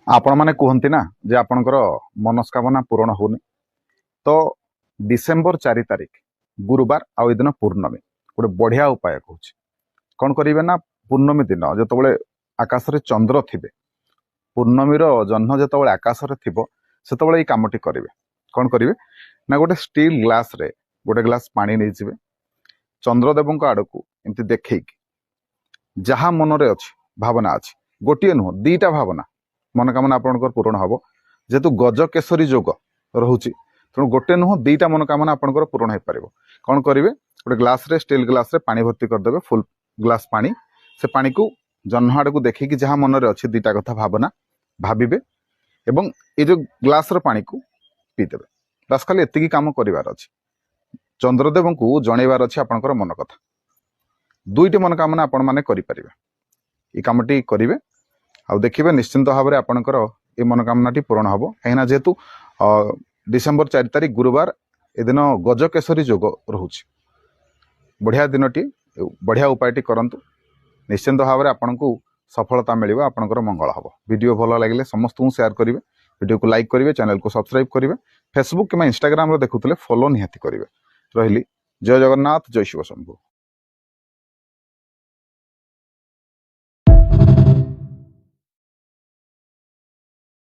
ଆପଣମାନେ କୁହନ୍ତି ନା ଯେ ଆପଣଙ୍କର ମନସ୍କାମନା ପୂରଣ ହେଉନି। ତ ଡିସେମ୍ବର 4 ତାରିଖ ଗୁରୁବାର ଆଉ ଏ ଦିନ ପୂର୍ଣ୍ଣମୀ, ଗୋଟେ ବଢ଼ିଆ ଉପାୟ କହୁଛି। କ'ଣ କରିବେ ନା, ପୂର୍ଣ୍ଣମୀ ଦିନ ଯେତେବେଳେ ଆକାଶରେ ଚନ୍ଦ୍ର ଥିବେ, ପୂର୍ଣ୍ଣମୀର ଜହ୍ନ ଯେତେବେଳେ ଆକାଶରେ ଥିବ, ସେତେବେଳେ ଏଇ କାମଟି କରିବେ। କ'ଣ କରିବେ ନା, ଗୋଟେ ଷ୍ଟିଲ୍ ଗ୍ଲାସରେ ଗୋଟେ ଗ୍ଲାସ ପାଣି ନେଇଯିବେ। ଚନ୍ଦ୍ରଦେବଙ୍କ ଆଡ଼କୁ ଏମିତି ଦେଖେଇକି ଯାହା ମନରେ ଅଛି, ଭାବନା ଅଛି, ଗୋଟିଏ ନୁହଁ, 2ଟା ଭାବନା, ମନୋକାମନା ଆପଣଙ୍କର ପୂରଣ ହେବ। ଯେହେତୁ ଗଜକେଶରୀ ଯୋଗ ରହୁଛି, ତେଣୁ ଗୋଟେ ନୁହଁ, 2ଟା ମନୋକାମନା ଆପଣଙ୍କର ପୂରଣ ହେଇପାରିବ। କ'ଣ କରିବେ? ଗୋଟେ ଗ୍ଲାସରେ, ଷ୍ଟିଲ୍ ଗ୍ଲାସରେ ପାଣି ଭର୍ତ୍ତି କରିଦେବେ, ଫୁଲ୍ ଗ୍ଲାସ ପାଣି। ସେ ପାଣିକୁ ଜହ୍ନ ଆଡ଼କୁ ଦେଖିକି ଯାହା ମନରେ ଅଛି 2ଟା କଥା ଭାବନା ଭାବିବେ ଏବଂ ଏ ଯେଉଁ ଗ୍ଲାସର ପାଣିକୁ ପିଇଦେବେ। ବାସ୍, ଖାଲି ଏତିକି କାମ କରିବାର ଅଛି। ଚନ୍ଦ୍ରଦେବଙ୍କୁ ଜଣେଇବାର ଅଛି ଆପଣଙ୍କର ମନ କଥା। 2ଟି ମନୋକାମନା ଆପଣମାନେ କରିପାରିବେ। ଏ କାମଟି କରିବେ ଆଉ ଦେଖିବେ, ନିଶ୍ଚିନ୍ତ ଭାବରେ ଆପଣଙ୍କର ଏ ମନୋକାମନାଟି ପୂରଣ ହେବ। କାହିଁକିନା ଯେହେତୁ ଡିସେମ୍ବର 4 ତାରିଖ ଗୁରୁବାର, ଏଦିନ ଗଜକେଶରୀ ଯୋଗ ରହୁଛି। ବଢ଼ିଆ ଦିନଟି, ବଢ଼ିଆ ଉପାୟଟି କରନ୍ତୁ। ନିଶ୍ଚିନ୍ତ ଭାବରେ ଆପଣଙ୍କୁ ସଫଳତା ମିଳିବ, ଆପଣଙ୍କର ମଙ୍ଗଳ ହେବ। ଭିଡ଼ିଓ ଭଲ ଲାଗିଲେ ସମସ୍ତଙ୍କୁ ସେୟାର କରିବେ, ଭିଡ଼ିଓକୁ ଲାଇକ୍ କରିବେ, ଚ୍ୟାନେଲକୁ ସବସ୍କ୍ରାଇବ୍ କରିବେ। ଫେସବୁକ୍ କିମ୍ବା ଇନଷ୍ଟାଗ୍ରାମରେ ଦେଖୁଥିଲେ ଫଲୋ ନିହାତି କରିବେ। ରହିଲି, ଜୟ ଜଗନ୍ନାଥ, ଜୟ ଶିବ ଶମ୍ଭୁ।